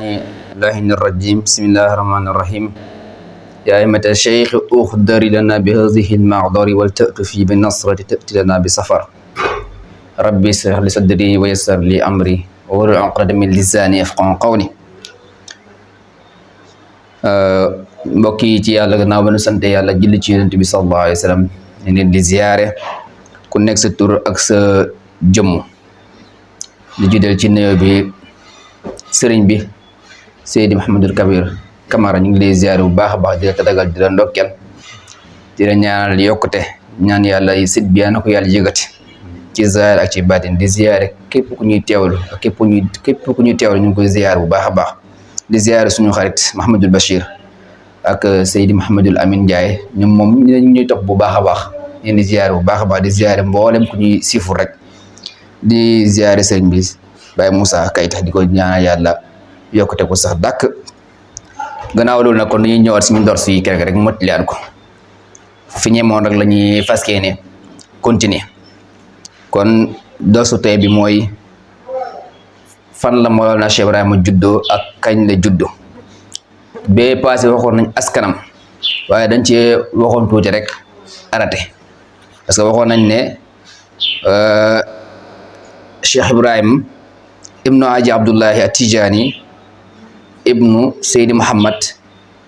الله الرجيم بسم الله الرحمن الرحيم يا أئمة الشيخ أخضر لنا بهذه المعذر ولتأتي بالنصرة تأتي لنا بسفر ربي اشرح لي صدري ويسر لي أمري واحلل عقدة من لساني يفقهوا قولي mbokk yi ci yàlla gannaaw ba nu sant yàlla julli ci yonent bi sallallahu alayhi wa sallam ñu leen di ziyaare ku nekk sa tur ak sa jëmm di jiital ci nuyoo bi sëriñ bi Seydi Mouhamadul Kabir Camara ñu ngi lay ziyaare bu baax a baax di la tatagal di la ndokkeel di la ñaanal yokkute ñaan yàlla sit bi na ko yàlla yëgati ci zaahir ak ci baatin di ziyaare képp ku ñuy teewlu ak képp ku ñuy teewlu ñu ngi koy ziyaare bu baax a baax di ziyaare suñu xarit Mahamadul Bachir ak Seydi Mouhamadul Amin Ndiaye ñoom moom ñu ñuy topp bu baax a baax ñu di ziyaare bu baax a baax di ziyaare mboolem ku ñuy siifur rek di ziyaare sëriñ bi Baye Moussa Kayta di ko ñaanal yàlla yokkute ko sax dàkk gannaaw loolu nag kon dañuy ñëwaat suñu ndors yi rek mottaliwaat ko fi ñemoon rek la ñuy fas yéene continuer kon dorsu tey bi mooy fan la Mawlana Cheikh Ibrahima juddoo ak kañ la juddoo bee passé waxoon nañ askanam waaye dañ ci waxoon tuuti rek arrêté parce que waxoon nañ ne Cheikh Ibrahim ibnu Aji Abdullahi Atijani ibnu Seydi Muhammad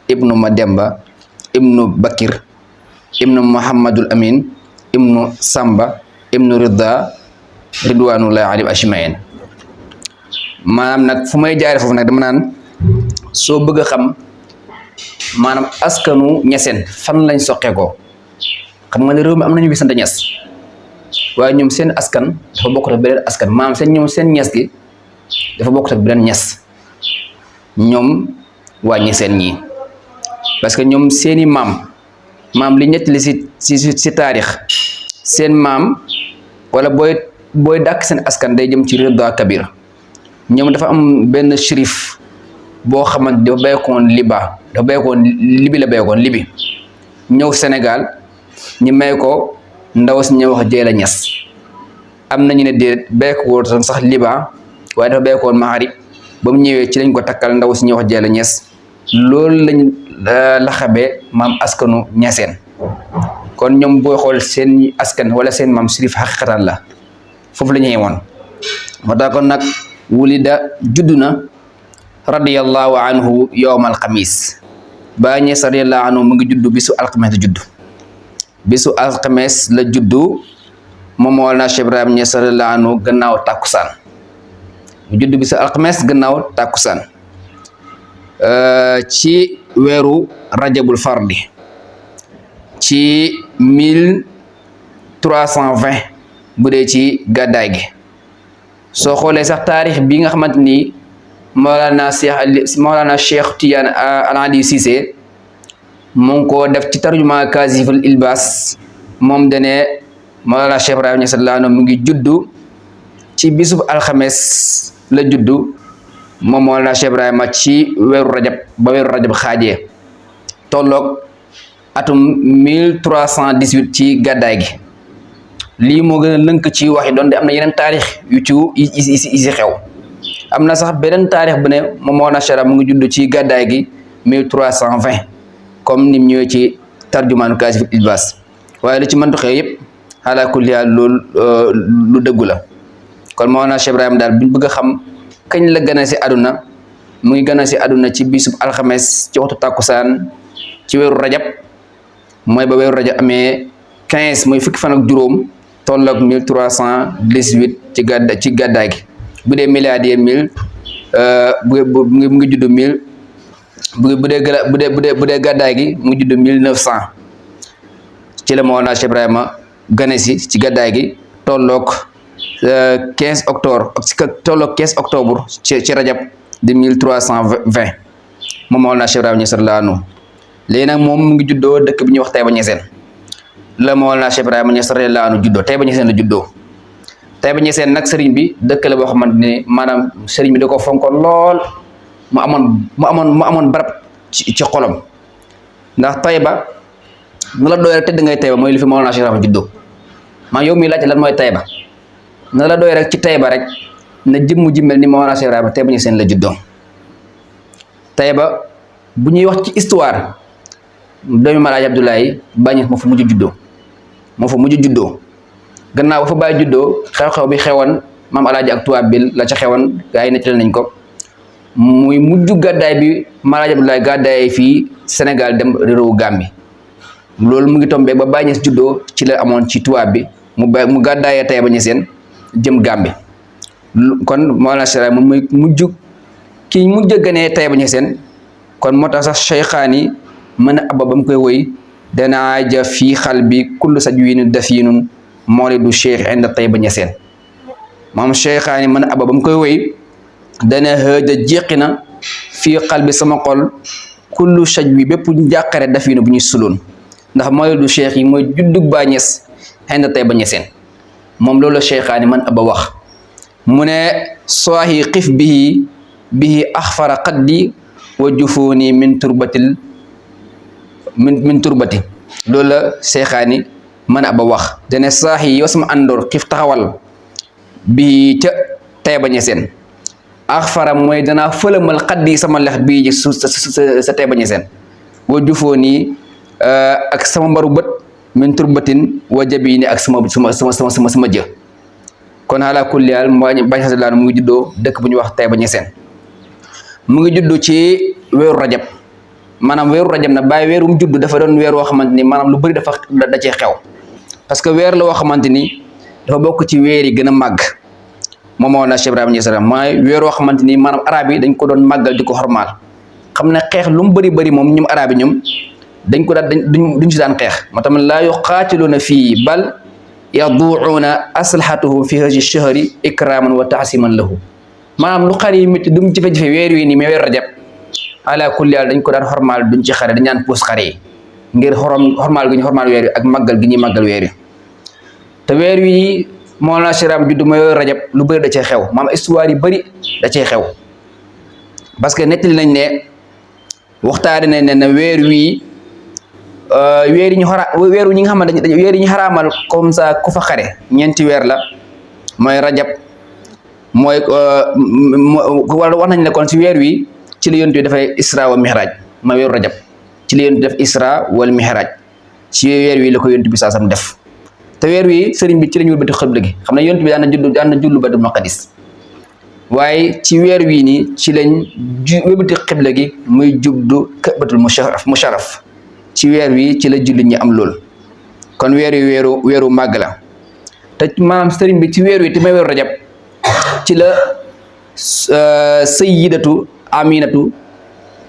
ibnu Mademba ibnu Bakir ibnu Muhammadul Amin ibnu Samba ibnu Ridwanullahi alayhim ajmain maanaam nag fu may jaare foofu nag dama naan soo bëgg a xam maanaam askanu ñeseen fan lañ soqee ko xam nga ne réew mi am nañu bi sant ñes waaye ñoom seen askan dafa bokkut ak beneen askan maanaam seen ñes gi dafa bokkut ak beneen ñes ñoom waa ñeseen ñii parce que ñoom seeni maam li ñettali si taarix seen maam wala booy dàkk seen askan day jëm ci Ridda Kabir ñoom dafa am benn shérif boo xamante dafa béykoon libi la béykoon libi ñëw Sénégal ñu may ko ndaw si ñëw wax Jeela Ñas am nañu ne déedéet béykoon sax Liba waaye dafa béykoon Maarib ba mu ñëwee ci lañ ko takkal ndaw si ñëw wax Jeela Ñas loolu lañ la xamee maam askanu ñeseen kon ñoom booy xool seen askan wala seen maam shérif xaqiqatan la foofu la ñuy woon moo tax kon nag wulida juddu na radiyallahu anhu yowmal xamis Baay Ñas radiyallahu anhu mu ngi juddu bisu alxames la juddu bisu alxames la juddu moom Mawlana Cheikh Ibrahima Ñas radiyallahu anhu gannaaw tàkkusaan mu juddu bisu alxames gannaaw tàkkusaan ci weeru rajabul fardi ci 1320 bu dee ci gàddaay gi soo xoolee sax taarix bi nga xamante ni Mawlana Cheikh Tidiane Al Ali Cissé mu ngi ko def ci tarjuma Kaasiful Ilbaas moom dane Mawlana Cheikh Ibrahima Ñas radiyallahu anhu mu ngi juddu ci bisub alxames la juddu moom Mawlana Cheikh Ibrahima ci weeru rajab xaajee tolloog atum 1318 ci gàddaay gi lii moo gën a lënk ci wax yi doon de am na yeneen taarix yu ci si xew am na sax beneen taarix bu ne moom Mawlana Cheikh mu ngi judd ci gàddaay gi 1320 comme nim ñëwee ci tarjumaanu Kaasiful Ilbaas waaye lu ci mëntu xew yëpp ala kulli haal loolu lu dëggu la kon Mawlana Cheikh Ibrahima daal buñ bëgg a xam kañ la gën a si àdduna mu ngi gën a si àdduna ci bisub alxames ci waxtu tàkkusaan ci weeru rajab mooy ba weeru rajab amee 15 mooy fukki fan ak juróom tolloog 1318 ci gàddaay gi bu dee miladier mu ngi judd bu dee gàddaay gi mu ngi judd 1900 ci la Mawlana Cheikh Ibrahima gane si ci gàddaay gi tolloog 15 octobre ci rajab di 1320 moom Mawlana Cheikh Ibrahima Ñas radiyallahu anhu léegi nag moom mu ngi juddoo dëkk bi ñuy wax Taïba Ñaseen la Mawlana Cheikh Ibrahima Ñas radiyallahu anhu juddoo Taïba Ñaseen la juddoo Taïba Ñaseen nag sëriñ bi dëkk la boo xamante ne maanaam sëriñ bi da ko fonkoon lool mu amoon barab ci xolam ndax Taïba na la doy rek tëdd ngay Taïba mooy li fi Mawlana Cheikh Ibrahima juddoo maa yow mi laajte lan mooy Taïba na la doy rek ci Taïba rek na jëmm ji mel ni Mawlana Cheikh Ibrahima Taïba Ñaseen la juddoo Taïba bu ñuy wax ci histoire doomi Alaaji Abdoulaye Baye Niass moo fa mujj juddoo gannaaw ba fa Baye juddoo xew-xew bi xewoon maam Alaaji ak tubaab bi la ca xewoon gaa yi nettali nañ ko muy mujj gàddaay bi maam Alaaji Abdoulaye gàddaay fii Sénégal dem réewu Gambie loolu mu ngi tombé ba Baye Niass juddoo ci la amoon ci tubaab bi mu gàddaayee Taïba Niassène jëm Gambie kon Mawlana Cheikh moom muy mujj gënee Taïba Niassène kon moo tax sax Cheikhaani mën a abba ba mu koy woy danaa ja fii xal bi kullu sajwinu dafinun mawlidu cheikh inda Taïba Niassène moom Cheikhaani mën a abba ba mu koy woy dana hëja jéqi na fii xal bi sama xol kullu sajwi bépp njàqare dafinu bu ñuy suloon ndax mawlidu cheikh yi mooy juddug Baye Niass inda Taïba Niassène moom loolu Cheikhaani mën abba wax mu ne soohi xif bihi axfara qaddi wa jufuuni min turbati loolu la Cheikhaani mën a ba wax dane saax yi yow sama àndoor xif taxawal bi ca Taïba Niassène axfara mooy danaa fëlamal xaddi sama lex bii ji sa Taïba Niassène wa jufuuni ak sama mbaru bët min turbatin wa jabiini ak sama jë kon ala kulli haal Baye Niass mu ngi juddoo dëkk bu ñuy wax Taïba Niassène mu ngi juddu ci weeru rajab maanaam weeru rajab nag Baye weeru mu judd dafa doon weer woo xamante ni maanaam lu bëri da cee xew parce que weer la woo xamante ni dafa bokk ci weer yi gën a màgg moom moo na Cheikh Ibrahima Niass mooy weer woo xamante ni maanaam arab yi dañ ko doon màggal di ko xormaal xam ne xeex lu mu bëri moom ñoom arab yi ñoom dañ ko daan duñ si daan xeex moo tamit laa yuqaatiluuna fii bal yaduuuna aslahatuhum fi haji shahri ikraman wa taasiman lahu maanaam lu xar yi métti du mu jafe-jafe weer wi nii mais weer rajab ala kulli haal dañ ko daan xormaal duñ ci xare dañ ñaan puus xare yi ngir xormaal gi ñu xormaal weer wi ak màggal gi ñuy màggal weer wi te weer wi Mawlana Cheikh judd mooy weer rajab lu bëri da cee xew maanaam histoire yi bëri da cee xew parce que nettali nañ ne waxtaane nañ ne weer wi weer yi ñu weeru ñi nga xamante ne weer yi ñu xaraamal comme ça ku fa xare ñeenti weer la mooy rajab mooy wala wax nañ ne kon ci weer wi ci la yonent bi dafay isra wa mihraj mooy weeru rajab ci la yonent bi def isra wal mihraj ci weer wi la ko yonent bi saasam def te weer wi sëriñ bi ci la ñu wëlbati xibla gi xam ne yonent bi daan na jullu Baytul Maqdis waaye ci weer wii nii ci lañ wëlbati xibla gi muy jubdu Ka'batul musharraf ci weer wi ci la julli ñi am lool kon weer wi weeru màgg la te maanaam sëriñ bi ci weer wi te may weeru rajab ci la sayyidatu Aminatu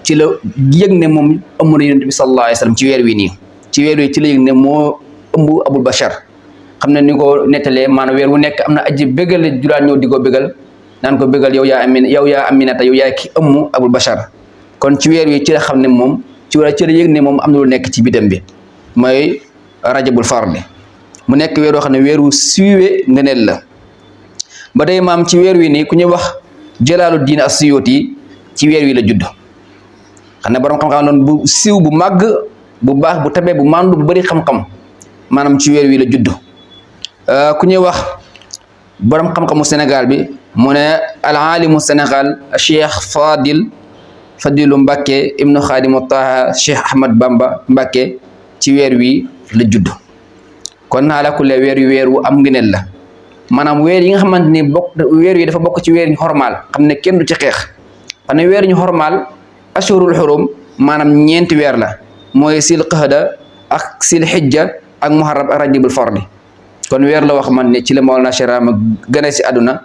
ci la yëg ne moom ëmb na yonent bi sallallahu alayhi wa sallam ci weer wi nii ci weer wi ci la yëg ne moo ëmb Abul Bachar xam ne ni ko nettalee maanaam weer wu nekk am na aji bégal juraan ñëw di ko bégal naan ko bégal yow yaa Aminata yow yaa ki ëmb Abul Bachar kon ci weer wi ci la xam ne moom ci la yëg ne moom am na lu nekk ci bidam bi mooy rajabul fardi mu nekk weer woo xam ne weeru suiwe ngëneel la ba tey maam ci weer wi nii ku ñuy wax Jalaaluddin As-Suyuti ci weer wi la judd xam ne borom xam-xam noonu bu siiw bu màgg bu baax bu tabee bu mandu bu bëri xam-xam maanaam ci weer wi la judd ku ñuy wax borom xam-xamu Sénégal bi mu ne al alimu Sénégal Cheikh Fadilu Mbacke ibnu Xaadimu Taha Cheikh Ahmad Bamba Mbacke ci weer wi la judd kon ala kulli weer wi weer wu am ngëneel la maanaam weer yi nga xamante ni weer yi dafa bokk ci weer ñu xormaal xam ne kenn du ci xeex xam ne weer ñu xormaal ashurul xurum maanaam ñeenti weer la mooy sil qahda ak sil xijja ak muharram ak rajabul fardi kon weer la wax man ne ci la Mawlana Cheikh Ibrahima gën a si àdduna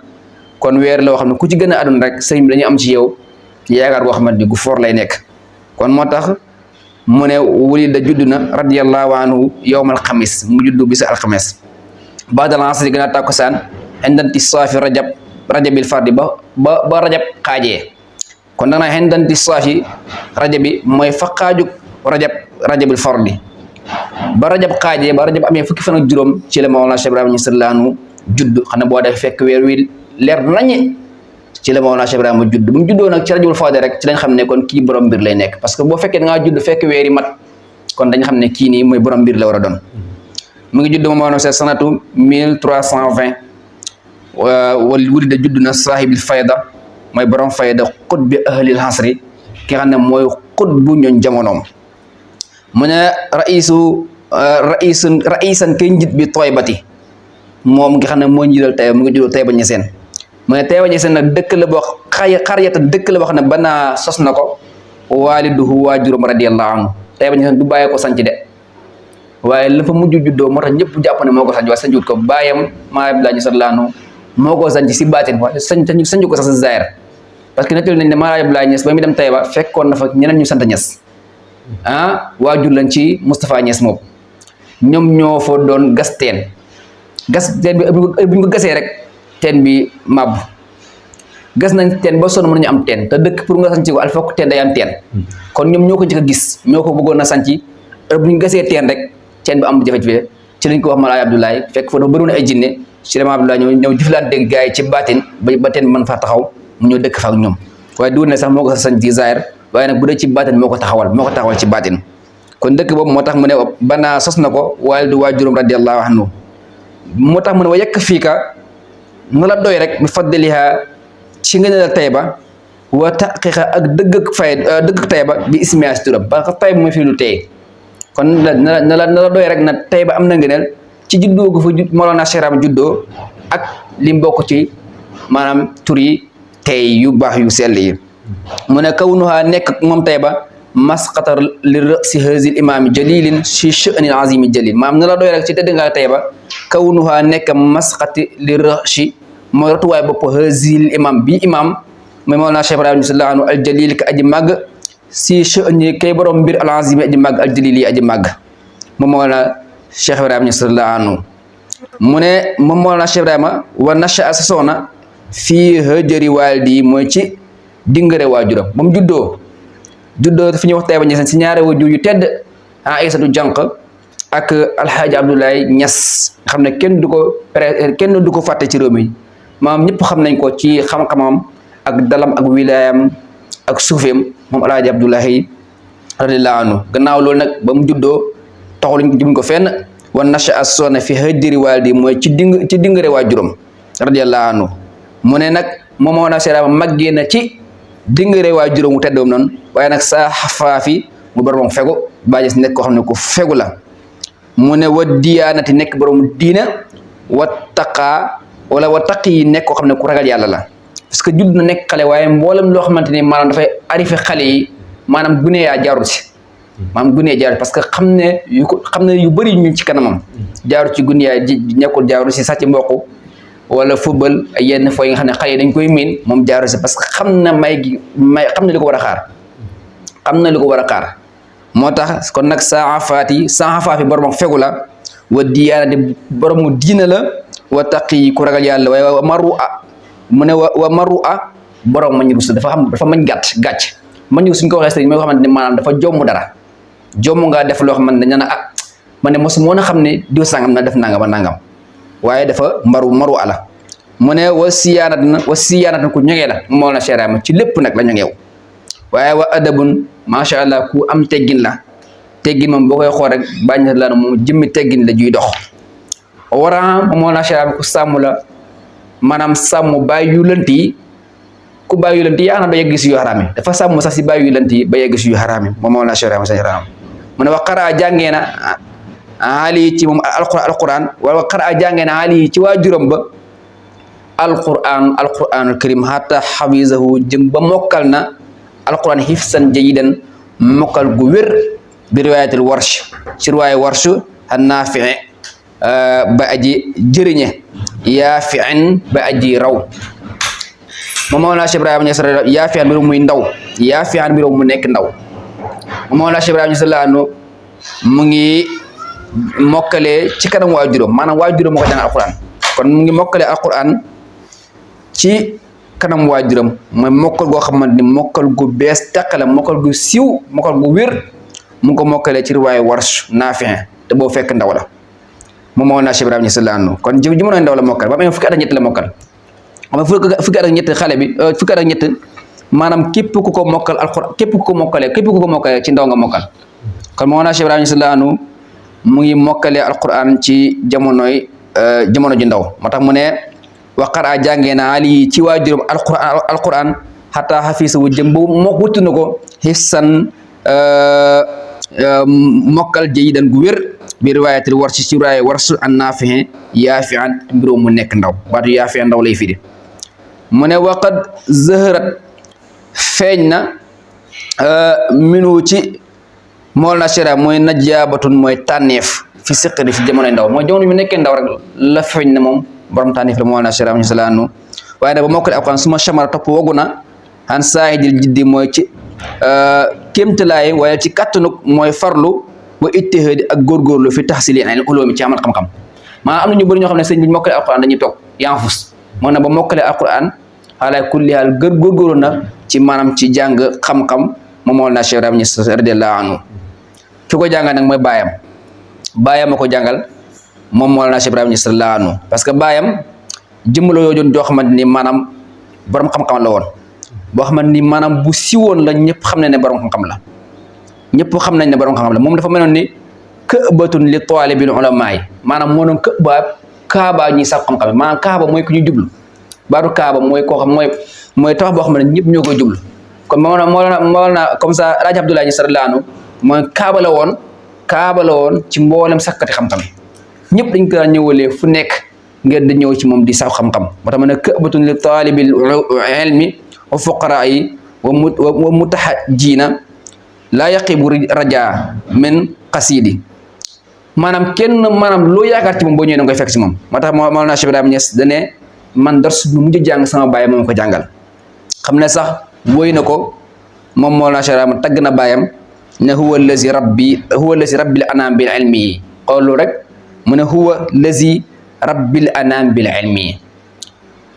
kon weer la wax xam ne ku ci gën a àdduna rek sëriñ bi dañuy am ci yow yaakaar boo xamante ni gu for lay nekk kon moo tax mu ne wulida judd na radiyallahu anhu yowmal xamis mu juddu bisu alxames baadal asri gën a tàkkusaan xendanti saafi rajabil fardi ba rajab xaajee kon danga naa xendanti saafi rajabi mooy fa xaajug rajabil fardi ba rajab xaajee ba rajab amee fukki fan ak juróom ci la Mawlana Cheikh Ibrahima Niass laanu judd xam ne boo def fekk weer wi leer nañi ci la Mawlana Cheikh Ibrahima judd bu mu juddoo nag ci rajabul fardi rek ci lañ xam ne kon kii borom mbir lay nekk parce que boo fekkee da ngaa judd fekk weer yi mat kon dañ xam ne kii nii mooy borom mbir la war a doon mu ngi judd moom Mawlana Cheikh sanatu 1320 wulida judd na saahibil fayda mooy borom fayda qutbi ahlil hasri ki nga xam ne mooy xutbu ñooñ jamonoom mu ne raisan kay njit bi Taybati moom nga xam ne moo njiital Tayba mu ngi juddoo Tayba Ñaseen mu ne Tayba Ñaseen nag dëkk la boo xaryata dëkk la boo xam ne banaa sos na ko waaliduhu waajuram radiyallahu anhu Tayba Ñaseen du bàyyee ko sanc de waaye la fa mujj juddoo moo tax ñëpp jàpp ne moo ko sanc waaye sancut ko bàyyam maa Abdoulaye Niass radiyallahu anhu moo ko sanc si baatin waaye sancu ko sax si zaahir parce que nettali nañ ne maa Abdoulaye Niass ba muy dem Tayba fekkoon na fa ñeneen ñu sant Niass waajur lañ ci Moustapha Niass moom ñoom ñoo fa doon gas teen bi bu ñu ko gasee rek teen bi màbb gas nañ teen ba sonn mën nañu am teen te dëkk pour nga sanc ko al fokk teen day am teen kon ñoom ñoo ko njëkk a gis ñoo ko bëggoon a sanc bu ñu gasee teen rek teen bi am jafe-jafe ci lañ ko wax Malaay Abdoulaye fekk fa dafa bëriwoon ay jinne ci Malaay Abdoulaye ñëw jëflante dégg gars yi ci baatin ba teen bi mën faa taxaw mu ñëw dëkk fa ak ñoom waaye du ne sax moo ko sanc ci zaahir waaye nag bu dee ci baatin moo ko taxawal ci baatin kon dëkk boobu moo tax mu ne banaa sos na ko waalidu waajuram radiyallahu anhu moo tax mu ne wa yekk fii ka na la doy rek bi faddaliha ci nga ne la Tayba wa taqiqa ak dëgg Tayba bi ismiha si turam parce que Tayba mooy fii lu tey kon na la doy rek na Tayba am na ngëneel ci juddoo gu fa Mawlana Cheikh Ibrahima juddoo ak li mbokk ci maanaam tur yi tey yu baax yu sell yi mu ne kawnuha nekk moom Tayba masqatar li rasi hazil imaami jalilin si sha'nin azimi jalil maam na la doy rek ci tëdd nga Tayba kawnuha nekk masqati li rasi mooy rotuwaay bopp hazil imam bi imam mooy Mawlana Cheikh Ibrahima sallallahu anhu al jalil ka aji màgg si sha'ni kay borom mbir al azimi aji màgg al jalil yi aji màgg moom Mawlana Cheikh Ibrahima sallallahu anhu mu ne moom Mawlana Cheikh Ibrahima wa nasha sa soona fii hëjëri waalidi mooy ci dingare waajuram ba mu juddoo fi ñuy wax Tayba Ñaseen si ñaari waajur yu tedd Aysatu Jànq ak Alxaaji Abdoulaye Ñas xam ne kenn du ko fàtte ci réew mi maam ñëpp xam nañ ko ci xam-xamam ak dalam ak wilaayam ak suufeem moom Alxaaji Abdoulaye radiyallahu anhu gannaaw loolu nag ba mu juddoo taxul jëm ko fenn wa nasha as-sona fi hëjëri waalidi mooy ci dingare waajuram radiyallahu anhu mu ne nag moom moo na seera màggee na ci dingare waajuram mu teddoom noonu waaye nag saa xafaafi mu borom fegu bàyyi si nekk koo xam ne ku fegu la mu ne wa diyaanati nekk borom diina wa taqaa wala wa taq yi nekk koo xam ne ku ragal yàlla la parce que judd na nekk xale waaye mboolem loo xamante ni maanaam dafay arife xale yi maanaam gune yaa jaarul si maanaam gune yaa jaarul parce que xam ne yu bëri ñu ci kanamam jaarul ci gune yaa nekkul jaarul si sàcc mboq wala football yenn fooy nga xam ne xale yi dañ koy miin moom jaarul si parce que xam na xam na li ko war a xaar moo tax kon nag saafaati borom fegu la wa diyaana di boromu diina la wa taqi ku ragal yàlla waaye wa marua mu ne wa marua borom mañ rus dafa mañ gàcc mañ rus suñ ko waxee sëriñ mooy xamante ne maanaam dafa jomm dara jomm ngaa def loo xamante ne dañ naan ma ne mos moo na xam ne diw sangam na def nangam a nangam waaye dafa maru ala mu ne wa siyaanatan ku ñoŋee la moo na seeraama ci lépp nag la ñoŋeew waaye wa adabun macha allah ku am teggin la teggin moom boo koy xool rek bàññi la moom jëmmi teggin la juy dox wara moo na seeraama ku sàmm la maanaam sàmm bàyyi yu lënt yi ku bàyyi yu lënt yi yaa na ba yegg si yu xaraam yi dafa sàmm sax si bàyyi yu lënt yi ba yegg si yu xaraam yi moom moo na seeraama sa xaraam mu ne wa qaraa jàngee na ali ci moom alquran wala qaraa jàngee na ali ci waajuram ba alquranul karim hatta xafisahu jëm ba mokkal na alquran hifsan jayidan mokkal gu wér bi riwaayatul warsh ci riwaaya warsh an naafi'i ba aji jëriñe yaafi'in ba aji raw moom Mawlana Cheikh Ibrahima Niass yaafi'an mbirum muy ndaw yaafi'an mbirum mu nekk ndaw moom Mawlana Cheikh Ibrahima Niass mu ngi mokkale ci kanam waajuram maanaam waajuram moo ko jàng alquran kon mu ngi mokkale alquran ci kanam waajuram mooy mokkal goo xamante ni mokkal gu bees tàq la mokkal gu siiw mokkal gu wér mu ngi ko mokkalee ci riwaayu Warsh Naafi' te boo fekk ndaw la moom moo naa Cheikh Ibrahima Niass laanu kon jamono ndaw la mokkal ba am fukki at ak ñett la mokkal xam nga fukki at ak ñett xale bi fukki at ak ñett maanaam képp ku ko mokkal alquran képp ku ko mokkalee ci ndaw nga mokkal kon moo naa Cheikh Ibrahima Niass laanu mu ngi mokkale alquran ci jamono ji ndaw moo tax mu ne waqara jàngee na ali ci waajuram alquran xataa xafiisawu jëm ba moo wuttu na ko xissan mokkal jayidan gu wér bi riwaayatil warshi ci riwaaya warsu an naafihin yaafian mbiroo mu nekk ndaw baatu yaafian ndaw lay firi mu ne waqad zaharat feeñ na minu ci mool na shera mooy najaabatun mooy tànneef fi siqari ci jamonoy ndaw mooy jamono bi nekkee ndaw rek la feeñ na moom borom tànneef la mool na shera ñu salaanu waaye nag ba mokkale alquran suma chamara topp wogu na an saahidil jiddi mooy ci kéemtalaay waaye ci kattanuk mooy farlu wa ijtihaadi ak góorgóorlu fi tahsili al ulumi ci amal xam-xam maanaam am na ñu bëri ñoo xam ne sëñ bi mokkale alquran dañuy toog yaafus moo na ba mokkale alquran ala kulli haal góorgóorlu na ci maanaam ci jàng xam-xam moom moo na Cheikh Ibrahima Niass radiyallahu anhu ki ko jàngal nag mooy baayam a ko jàngal moom moo na Cheikh Ibrahima Niass radiyallahu anhu parce que baayam jëmmala yoo doon joo xamante ni maanaam borom xam-xam la woon boo xamante ni maanaam bu siwoon la ñëpp xam ne borom xam-xam la ñëpp xam nañ ne borom xam-xam la moom dafa meloon ni këbatun li taalibil ulamaa yi maanaam moo doon kaaba ñuy sax xam-xam maanaam kaaba mooy ku ñuy jublu baatu kaaba mooy koo xam mooy tabax boo xam ne ñëpp ñoo koy jublu comme moo na comme ça Alaaji Abdoulaye Niass radiyallaahu anhu mooy kaaba la woon ci mboolem sakkati xam-xam ñëpp dañ ko daan ñëwalee fu nekk ngeen di ñëw ci moom di sax xam-xam moo tax ma ne këbatun li taalibil ilmi wa fuqaraa yi wa mutahajjiina laa yaqibu raja min qasidi maanaam loo yaakaar ci moom boo ñëwee da nga koy fekk ci moom moo tax Mawlana Cheikh Ibrahima Niass dane man dars bu mujj jàng sama baay moom ko jàngal xam ne sax woy na ko moom Mawlana Cheikh Ibrahima tagg na baayam ne huwa allazi rabbil anam bil ilmi yi xoolu rek mu ne huwa allazi rabbil anam bil ilmi yi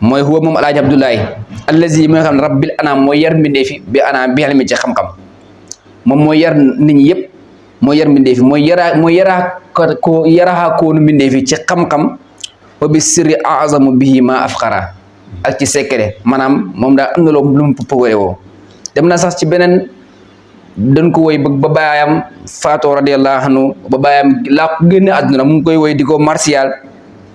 mooy huwa moom Alaaji Abdoulaye allazi mooy xam ne rabbil anam mooy yar mbindee fi bi anam bi ilmi ci xam-xam moom mooy yar nit ñi yëpp mooy yar mbindee fi mooy yaraa koonu mbindee fi ci xam-xam wa bi sirri azamu bihi ma afqara ak ci secret maanaam moom daal am na loo lu mu pogore woo dem na sax ci beneen dañ ko woy ba baayam faatoo radiyallahu anhu ba baayam laa ko génne àdduna mu ngi koy woy di ko martial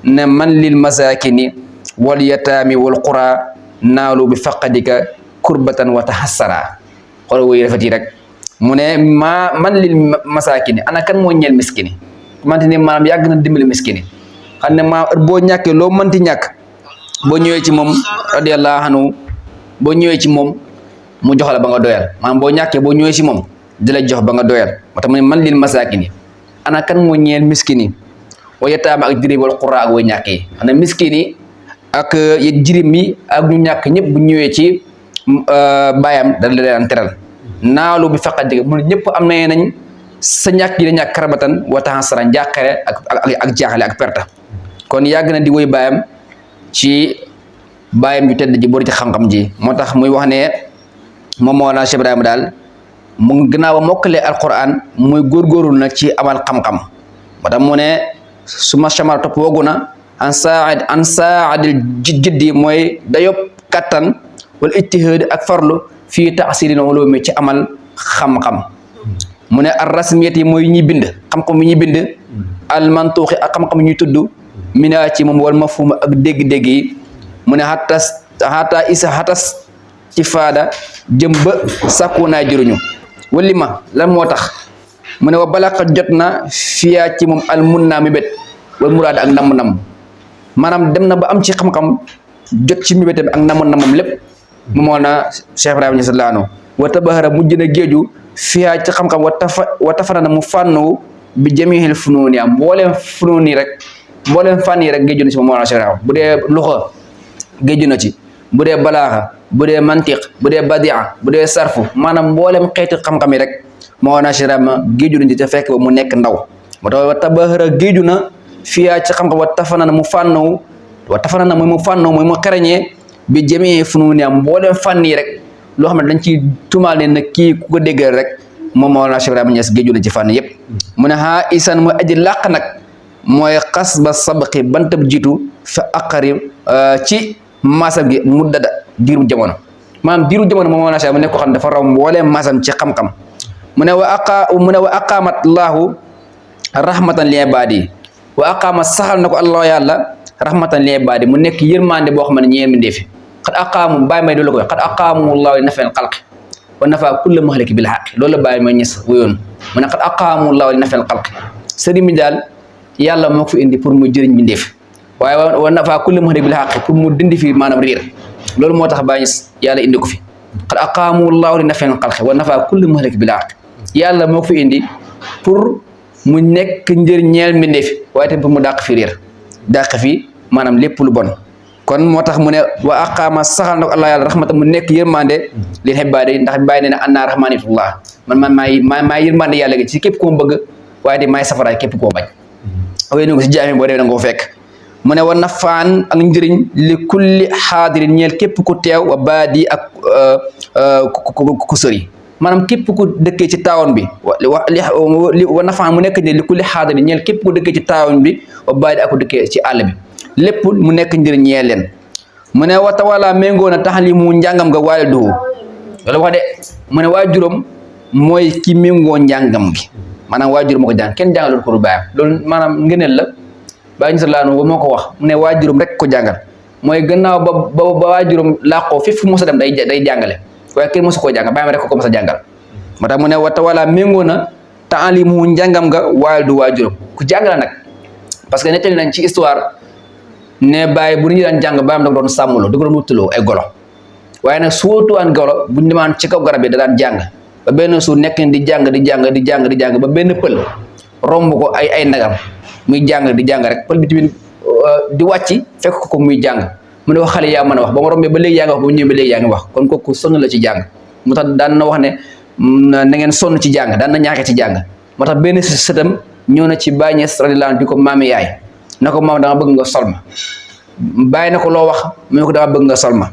ne man lil masakini wal yataami wal qura naalu bi faqadika kurbatan wa tahassara xool woy rafet yi rek mu ne man lil masakini ana kan moo ñeel miskini mante ni maanaam yàgg na dimbali miskini xam ne boo ñàkkee loo mënti ñàkk boo ñëwee ci moom radiyallahu anhu boo ñëwee ci moom mu jox la ba nga doyal maanaam boo ñàkkee boo ñëwee ci moom di la jox ba nga doyal moo tax mu ne man lil masakini ana kan moo ñeel miskini wa yataama ak jirim wal qura ak way ñàkk yi xam ne miskini ak jirim yi ak ñu ñàkk ñëpp bu ñëwee ci baayam da leen teral naalu bi faqat dëgg mu ne ñëpp am nañ sa ñàkk yi la ñàkk karabatan wa tahassara njàqare ak jaaxale ak perta kon yàgg na di woy baayam ci baayam ju tedd ji bori ci xam-xam ji moo tax muy wax ne moom Mawlana Cheikh Ibrahima daal mu gannaaw a mokkalee alquran muy góorgóorlu na ci amal xam-xam moo tax mu ne suma chamar topp wogu na an saadil jiddi mooy dayob kattan wala ijtihaad ak farlu fii taasirin ulumi ci amal xam-xam mu ne ar rasmiyati mooy ñuy bind xam-xam yi ñuy bind al mantuuxi ak xam-xam ñuy tudd mina ci moom wal mafhum ak dégg-dégg yi mu ne xatas ci faada jëm ba sàkku naa jëruñu wali ma lan moo tax mu ne wa balaqa jot na fiyaa ci moom al mun naa mi bet wal muraad ak namm-namm maanaam dem na ba am ci xam-xam jot ci mi betam ak namm-nammam lépp mu moo na Cheikh Ibrahima Niass laano wa tabahara mujj na géeju fiyaa ci xam-xam wa tafanana mu fànnu bi jamihil funuuni am mbooleem funuun yi rek mbooleem fànn yi rek géeju na ci moom moo na Cheikh Ibrahima bu dee luxa géeju na ci bu dee balaaxa bu dee mantiq bu dee badia bu dee sarfu maanaam mboolem xeeti xam-xam yi rek moo na Cheikh Ibrahima géeju na ci te fekk ba mu nekk ndaw moo tax wa tabahara géeju na fiyaa ci xam-xam wa tafanana mu fànnu mooy mu fànnu mooy mu xereñee bi jamii funuuni am mboolem fànn yi rek loo xam ne dañ ci tumaal ne nag kii ku ko déggal rek moom Mawlana Cheikh Ibrahima Niass géeju na ci fànn yëpp mu ne haa isan mooy aji làq nag mooy xas ba sabqi bantab jiitu fa aqarib ci maasam gi mu dada diiru jamono maanaam diiru jamono moom Mawlana Cheikh mu nekk ko xam dafa raw mbooleem maasam ci xam-xam mu ne wa aqaamat laahu rahmatan li ibaadi wa aqaamat saxal na ko allah yàlla rahmatan li ibaadi mu nekk yërmande boo xam ne ñeel mi ndeefi xat aqaamu bàyyi may doolu ko xat aqaamu llaahu li nafil xalqi wa nafa kulla mahliki bil xaqi loolu la bàyyi may ñes wuyoon mu ne xat aqaamu llaahu li nafil xalqi sëriñ bi daal yàlla moo ko fi indi pour mu jëriñ bi ndéef waaye wa nafa kulla mahliki bil xaqi pour mu dindi fi maanaam riir loolu moo tax bàyyi yàlla indi ko fi xat aqaamu llaahu li nafil xalqi wa nafa kulla mahliki bil xaqi yàlla moo ko fi indi pour mu nekk njëriñ ñeel mbindeef waaye tamit pour mu dàq fi réer dàq fi maanaam lépp lu bon kon moo tax mu ne wa aqaama saxal na ko allah yàlla rahmata mu nekk yërmande li xibaade ndax bàyyi ne ne annaa rahmanitullah man maay yërmande yàlla gi ci képp koo bëgg waaye di maay safaraay képp koo bañ wéy ko si jaami boo demee da nga ko fekk mu ne wa nafaan ak njëriñ li kulli xaadirin ñeel képp ku teew wa baadi ak ku sëri maanaam képp ku dëkkee ci taawoon bi wa nafaan mu nekk ne li kulli xaadirin ñeel képp ku dëkkee ci taawoon bi wa baadi ak ku dëkkee ci àll bi lépp mu nekk njëriñ ñeel leen mu ne wata wala méngoo na tax li mu njàngam nga waale duhu loolu wax de mu ne waajuram mooy ki méngoo njàngam gi maanaam waajuram moo ko jàng kenn jàngalul ko du bàyyam loolu maanaam ngëneel la bàyyi ñu sa laanu ba moo ko wax mu ne waajuram rek ko jàngal mooy gannaaw ba waajuram làqoo fi fu mos a dem day jàngale waaye kenn mosu koo jàngal bàyyam rek ko mos a jàngal moo tax mu ne wata wala méngoo na tax li mu njàngam nga waale du waajuram ku jàngale nag parce que nettali nañ ci histoire ne bàyyi bu ñu daan jàng baam da doon sàmmloo da ko doon wutaloo ay golo waaye nag su wutuwaan golo buñu demaan ci kaw garab yi da daan jàng ba benn su nekk di jàng ba benn pël romb ko ay nagam muy jàng di jàng rek pël bi tamit di wàcc fekk ko muy jàng mu ne wax xale yaa mën a wax ba ma rombee ba léegi yaa ngi wax ba mu ñëwee ba léegi yaa ngi wax kon kooku sonn la ci jàng moo tax daan na wax ne na ngeen sonn ci jàng daan na ñaaxe ci jàng moo tax benn sëtam ñëw na ci Baay Ñas radiyallaahu anhu di ko maami yaay na ko maam dama bëgg nga sol ma bàyyi na ko loo wax mu ne ko dama bëgg nga sol ma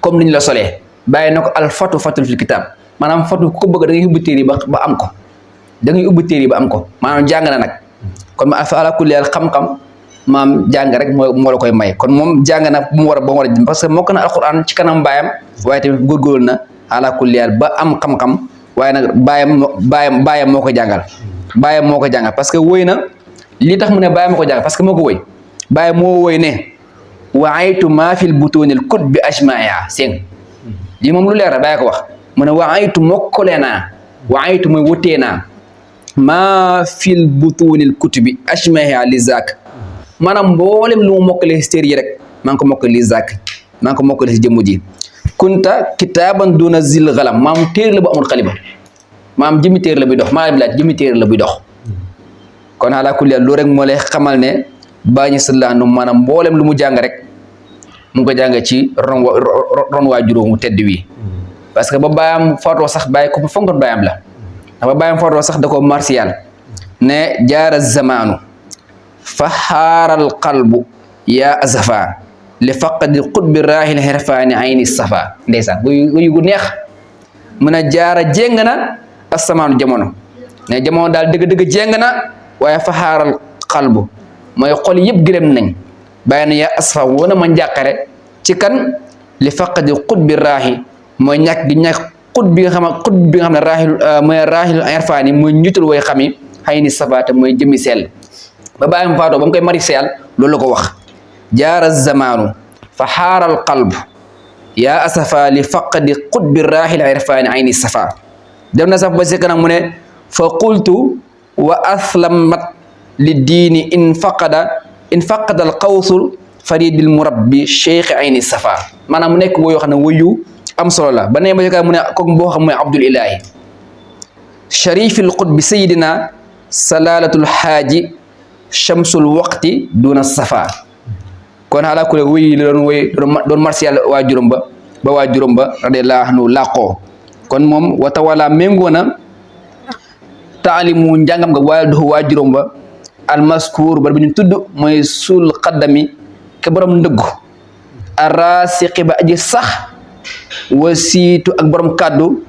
comme ni ñu la solee bàyyi na ko al fatu fatul fil kitaab maanaam fatu ku ko bëgg da ngay ubbi téere yi ba am ko da ngay ubbi téere yi ba am ko maanaam jàng na nag kon ma ala kulli haal xam-xam maam jàng rek moo la koy may kon moom jàng na bu mu war a jëm parce que mokk na alquran ci kanam baayam waaye tamit góorgóorlu na ala kulli haal ba am xam-xam waaye nag baayam moo ko jàngal baayam moo ko jàngal parce que wóy na lii tax mu ne bàyyi ma ko jàng parce que moo ko woy bàyyi moo woy ne waaytu maa fil butuunil kut bi ajmaaya seen lii moom lu leer la bàyyi ko wax mu ne waaytu mokkale naa waaytu mooy wutee naa maa fil butuunil kut bi ajmaaya li zaak maanaam mboolem lu mu mokkale si téere yi rek maa ngi ko mokkale li zaak maa ngi ko mokkale si jëmm ji kunta kitaaban duna zil galam maam téere la bu amul xalima maam jëmmi téere la buy dox maa bi laaj jëmmi téere la buy dox kon ala kulli lu rek moo lay xamal ne Baay Ñas laanu maanaam mboolem lu mu jàng rek mu ngi ko jàng ci ron waa juróomu tedd wi parce que ba baayam footoo sax bàyyi ko fonkoon baayam la ndax ba baayam footoo sax da ko martial ne jaara zamaanu fa xaaral qalbu yaa asafa li faqadi qutbi raahil xirfaani ayni safa ndeysaan wuyu gu neex mu ne jaara jéng na asamaanu jamono ne jamono daal dëgg-dëgg jéng na waaye fa xaaral xalbu mooy xol yëpp gërëm nañ bàyyi na yaa asfa wona ma njàqare ci kan li faqadi qutbi raahi mooy ñàkk gi ñàkk xut bi nga xam ne raahil mooy raahil irfaani mooy njuutul way xami xëy ni safaata mooy jëmi seel ba bàyyi mu faatoo ba mu koy mari seel loolu la ko wax jaara zamaanu fa xaaral qalbu yaa asafa li faqadi qutbi raahil irfaani ayni safa dem na sax ba si kanam mu ne fa qultu wa aslamat li diini in faqada al qawsul faridil murabbi cheikh ayni safa maanaam mu nekk woo yoo xam ne woyu am solo la ba ne ba mu ne kooku boo xam mooy abdul ilahi sharifil qutbi sayidina salalatul xaaji shamsul waqti duna safa kon xalaa ku le woyi la doon woy doon martial waajuram ba waajuram ba radiyallahu anhu làqoo kon moom wata wala méngoo na taalimu njàngam nga waaye du waajuram ba almaskuur ba bu ñu tudd mooy suul xaddami ke borom ndëggu arrasiqi ba aji sax wasiitu ak borom kàddu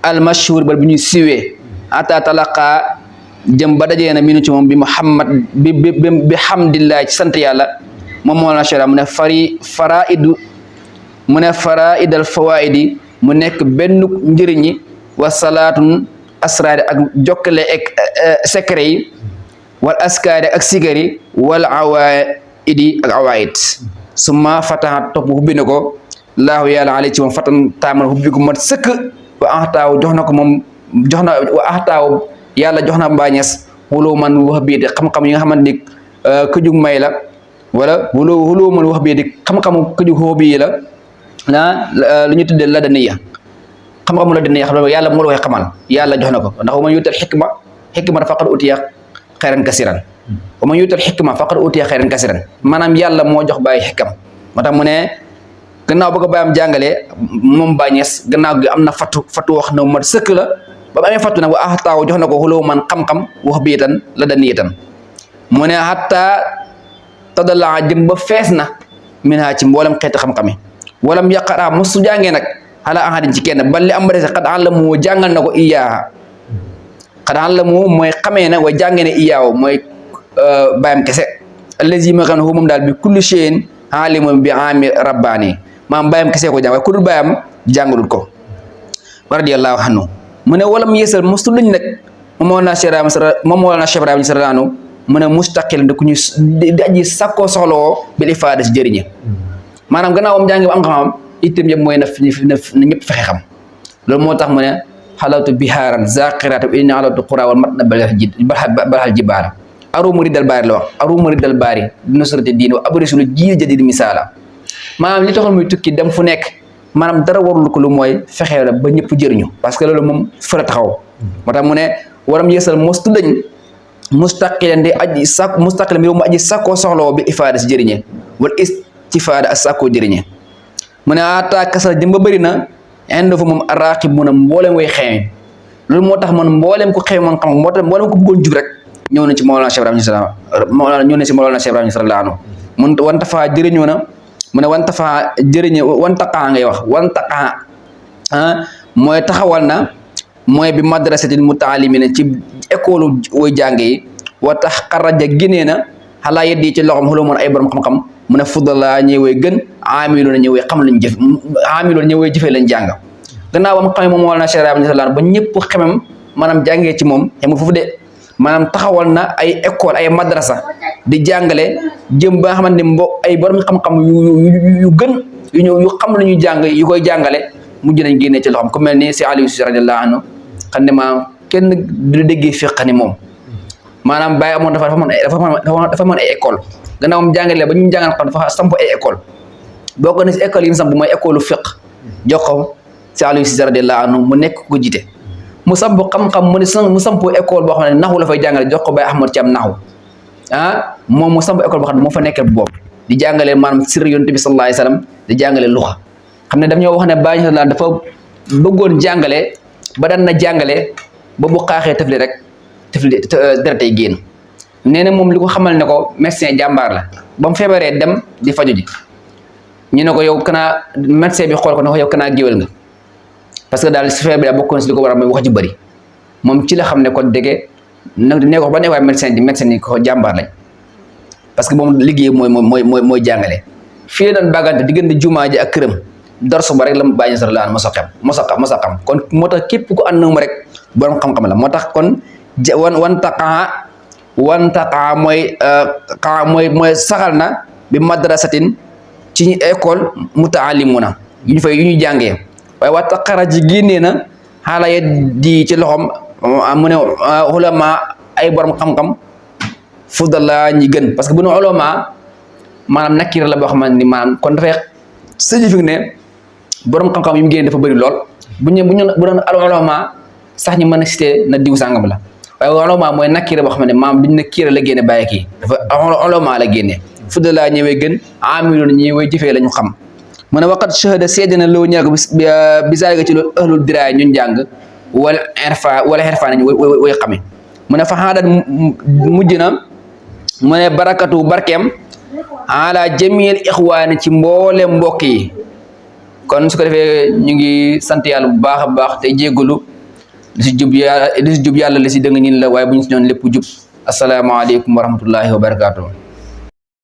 almashhur ba bu ñuy siwee ata talaqa jëm ba dajee na minu ci moom bi muhammad bi hamdillahi ci sant yàlla moom moo la shara mu ne faraidu mu ne faraidal fawaidi mu nekk benn njëriñi wa salaatun asraari ak jokkale ak secret yi wal askaari ak sigari wal awaidi ak awaid summa fataha topp hubbi na ko laahu yàlla ali ci moom fatan taamal hubbi gu mat sëkk wa axtaaw jox na ko moom jox na wa axtaaw yàlla jox na Baay Ñas wuloo man wax bii de xam-xam yi nga xamante ni këjug may la wala wuloo man wax bii de xam-xamu këjug hoobi yi la lu ñu tuddee la daniya xam-xamu la daniya xam yàlla moo la koy xamal yàlla jox na ko ndax wa man yuutal xikma faqad utiya xayran kasiran wa man yuutal xikma faqad utiya xayran kasiran maanaam yàlla moo jox Baay xikam moo tax mu ne gannaaw ba ko Baayam jàngalee moom Baay Ñas gannaaw gi am na fatu wax na mat sëkk la ba mu amee fatu nag wa axtaaw jox na ko xuloo man xam-xam wax bii tan la daniya tan mu ne hatta tadala jëm ba fees na min ha ci mboolem xeeti xam-xam yi walam yaqara mosu jàngee nag ala ahadin ci kenn bal li am ba des xad àllamu jàngal na ko iyaaha xad àllamu mooy xamee na way jàngee ne iyaaw mooy Baayam kese allazi ma xam ne moom daal bi kulli shay'in alimun bi ami rabbaani maam Baayam kese ko jàng waaye ku dul Baayam jàngalul ko radiyallahu anhu mu ne walam yeesal mosu luñ nag moom na Cheikh Ibrahima sarano mu ne mustaqil da ku ñu di aji sakkoo soxlawoo bil ifaada si jëriñe maanaam gannaawam jàngi ba am xam-xam itam yëpp mooy na ñëpp fexe xam loolu moo tax mu ne xalawtu bihaaran zaqirata inni alawtu qura wal mat na balxal jibaara arumu ridal baari la wax arumu ridal baari nusrati diin wa abrisulu jiil jadid misaala maanaam li taxoon muy tukki dem fu nekk maanaam dara warul ko lu mooy fexe la ba ñëpp jëriñu parce que loolu moom fa la taxaw moo tax mu ne waram yeesal mostu dañ mustaqilan di aji sak mustaqilan mi mu aji sakkoo soxlawoo bi ifaada si jëriñe wal istifaada ak sakkoo jëriñe mu ne ata kasal jëm ba bëri na indi fa moom araqib mun a mboolem way xeeñ loolu moo tax man mboolem ku xeeñ man xam moo tax mboolem ku bëggoon jub rek ñëw na ci Mawlana Cheikh Ibrahima sallallahu anhu mun wanta faa jëriñoo na mu ne wanta faa jëriñe wantaqaa ngay wax wantaqaa mooy taxawal na mooy bi madrasatil mutaalimina ci école way jàng yi wa tax xaraja génnee na xalaa yeddi ci loxom xuloo moon ay borom xam-xam mu ne fuddala ñëwee gën aamiloona ñëwee xam lañ jëf aamiloona ñëwee jëfee lañ jàng gannaaw ba mu xamee moom Mawlana Cheikh Ibrahima sallallahu ba ñëpp xemem maanaam jàngee ci moom xemu foofu de maanaam taxawal na ay école ay madrasa di jàngale jëm ba nga xamante ne ay borom xam-xam yu gën yu ñëw yu xam lu ñuy jàng yu koy jàngale mujj nañ génnee ci loxom ku mel ni si Aliou Cissé radiyallahu anhu xam ne maanaam kenn du déggee fiq ni moom maanaam Baye amoon dafa mën ay école gannaaw moom jàngale ba ñu jàngal xam dafa samp ay école boo ko ne si école yi ñu samp mooy école fiq jox ko si Aliou Cissé radiyallahu anhu mu nekk ko jiite mu samp xam-xam mu samp école boo xam ne naxu la fay jàngale jox ko Baye Ahmad Thiam naxu moom mu samp école boo xam ne moo fa nekkee boobu di jàngale maanaam sirri yonent bi sallallahu alayhi wasallam di jàngale luxa xam ne daf ñoo wax ne Baye sallallahu dafa bëggoon jàngale ba daan na jàngale ba bu xaaxee tëfli rek tëfli deretay génn nee na moom li ko xamal ne ko médecin jàmbaar la ba mu feebaree dem di faju ji ñu ne ko yow kanaa médecin bi xool ko ne ko yow kanaa géwél nga parce que daal si feebar bi daal bokkoon si li ko war a mooy wax ji bëri moom ci la xam ne ko dégge nag ne ko ba ne waaye médecin yi ko jàmbaar lañ parce que moom liggéey mooy jàngale fii la doon bàggante diggante jumaa ji ak këram darsu ba rek la bàyyi sa laan mosa xam kon moo tax képp ku ànd na mu rek borom xam-xam la moo tax kon wantaqaa mooy saxal na bi madrasatin ci école mutaallimuna yu ñu jàngee waaye wataqara ji génnee na xaala ye di ci loxom mu ne ulama ay borom xam-xam fudala ñi gën parce que bu nu ulama maanaam nakira la boo xamante ni maanaam kon dafay signifié ne borom xam-xam yu mu génne dafa bëri lool bu doon al ulama sax ñu mën a cité na diw sàngam la waaye ulama mooy nakira boo xam ne maam duñ ne kiira la génne bàyyi kii dafa ulama la génne fudala ñëwee gën amiloon ñëwee jëfee la ñu xam mu ne waqat shahada seede na loo ñàkk bi zalika ci loolu ahlul diraaya ñun jàng wala xerfaa nañ way xame mu ne fa xaadat mujj na mu ne barakatu barkeem ala jamil ixwaani ci mboole mbokk yi kon su ko defee ñu ngi sant yàlla bu baax a baax te jéggalu li si jub yàlla li si dëng ñin la waaye bu ñu si ñoon lépp jub asalaamaaleykum wa rahmatullahi wa barakatuh